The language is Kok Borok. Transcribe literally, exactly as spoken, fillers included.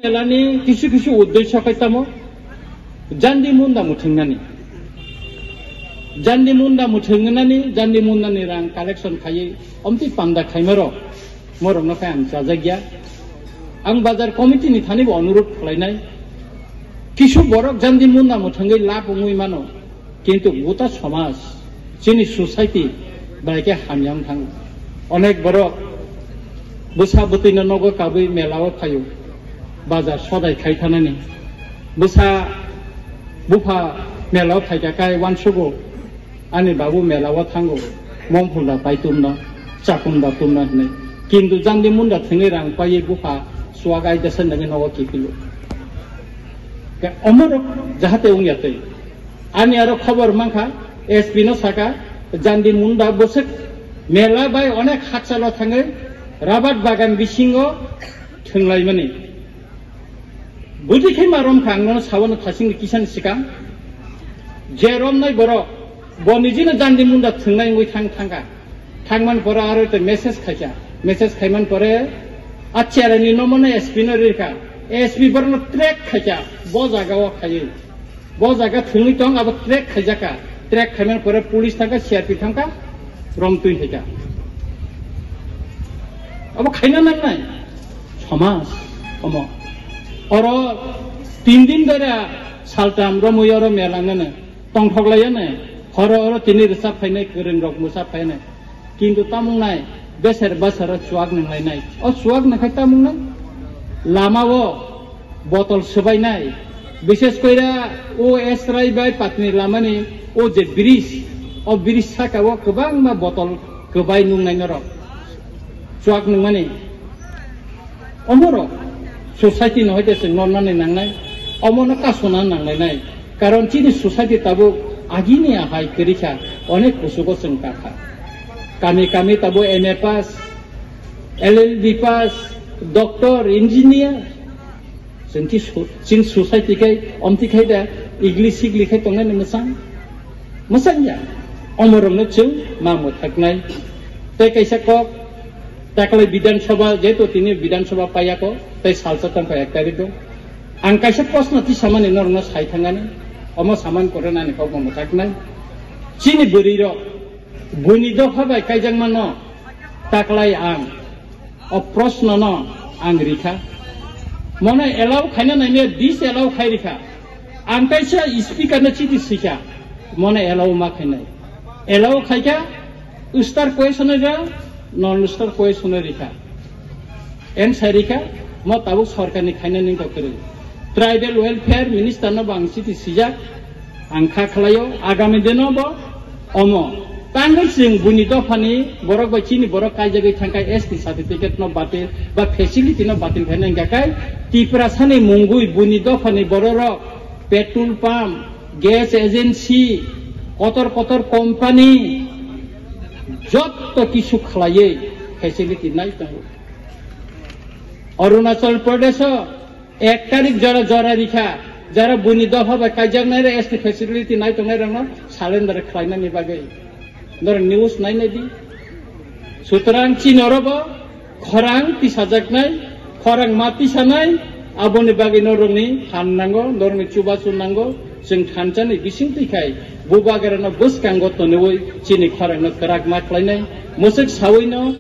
Elani kisu kisu uddesho khai tamo, jandi munda muthungnani. Jandi munda muthungnani, jandi mundani rang collection khaiwi omtwi panda khaimaro, morokno khai ang chajakya. Ang bazar committee ni thani bo onurudh khlainai. Kisu borok jandi munda muthungwi lab wngwi mano. Kintu gota somaj, chini society bai khe hamya wng thango. Onek borok bwsa bwtwino nogo kabwi mela o phaio, bazar sodai khai thanani. Bwsa bupha mela o phaikha kai uansugo, ani babu mela o thango, mom phulda pai tumno, chakunda tumno hinwi. Kintu jandi munda thwngwi rang paiwi bupha chuak ai desa nangwi nogo kiphilwi. Ke omorok jahate wngya twi. Ani aro khobor mankha, S P no saka, jandi munda bwswk mela bai onek hakchalo thangwi rabat bagan bisingo thwnglaimani. Budi khe ma romkha ang nono sawano thasingni kisani swkang. Je romnai borok, bo nijino jandi munda thwngnai wngwi thang thangkha. Thangmani pore aro te message khaikha. Message khaimani pore a cherani nomono S P no rikha. S P borokno track khaikha, bo jagao khaiwi. Bo jaga thwngwi tong, abo track khaijakha. Track khaimani pore police thangkha, C R P thangkha, romtwi khaikha. Abo khaina nangnai. Somaj, omo. Oro tin din dora saltam romwi oro mela nani. Tongthok laiyani. Horo oro tini rwchap phainai, kwrwng rok mwchap phainai. Kintu tamung nai, beser basaro chuak nang lainai. O chuak nang khai tamung nai? Lama o botol swbainai. Bishes koira o Esrai bai Patni lamani o je bridge, o bridge saka o kwbangma botol kwbai nungnai norok. Chuak nungmani. Omorok society no hoite chwng nornani nangnai, omono kasona nanglainai. Karon chini society tabuk agini ahai kwrwikha, onek kuchugo chwng kakha. Kami kami tabuk M A pass, L L B pass, doctor, engineer. Chwng ki su-, chini society khai omti khai da igli sigli khai tongnani mwchang. Mwsanya, omorokno chwng ma mwthaknai. Tei kaisa kok, taklai Bidhan Sabha, jehetu tini Bidhan Sabha paiyako, tei salsa tongkha ek tarikh o. Ang kaisa proshno tisamani norokno sai thangani, omo samani pore nani kokno mwthaknai. Chini bwrwirok, buini dopha bai kaijakmano, taklai ang. O proshno no ang rikha. Mono allow khaina naimya disallow khai rikha. Ang kaisa speaker no chiti sikha. Mono allow ma khainai. Allow khaikha, star question ja, non star question rikha. Answer rikha, mo tabuk sorkar ni khaina ning to kwrwi. Tribal Welfare Minister no bo ang chiti sijak. Ang kha khlaio, agami dino bo omo. Tangwi chwng buini dophani borok bai chini borok kaijagwi thangkha S T certificate no batil ba facility no batil khaina hwnkha khe Tiprasani mungwi buini dophani bororok petrol pump, gas agency, kotor kotor company jotto kisu khlaiwi facility nai tongo. Arunachal Pradesh o ek tarik jora jora rikha, jara buini dopha bai kaijaknai rok S T facility nai tongnai rokno surrender khlainani bagwi. Norok news nainai di. Sutrang chini oro bo khorang tisajaknai, khorang ma tisanai, aboni bagwi norokni phan nango, norokni chubachu nango, chwng thanchani bising twi khai bubagrano bwskango toniwi chini khorangno kwrak ma khlainai, mwswk sawino.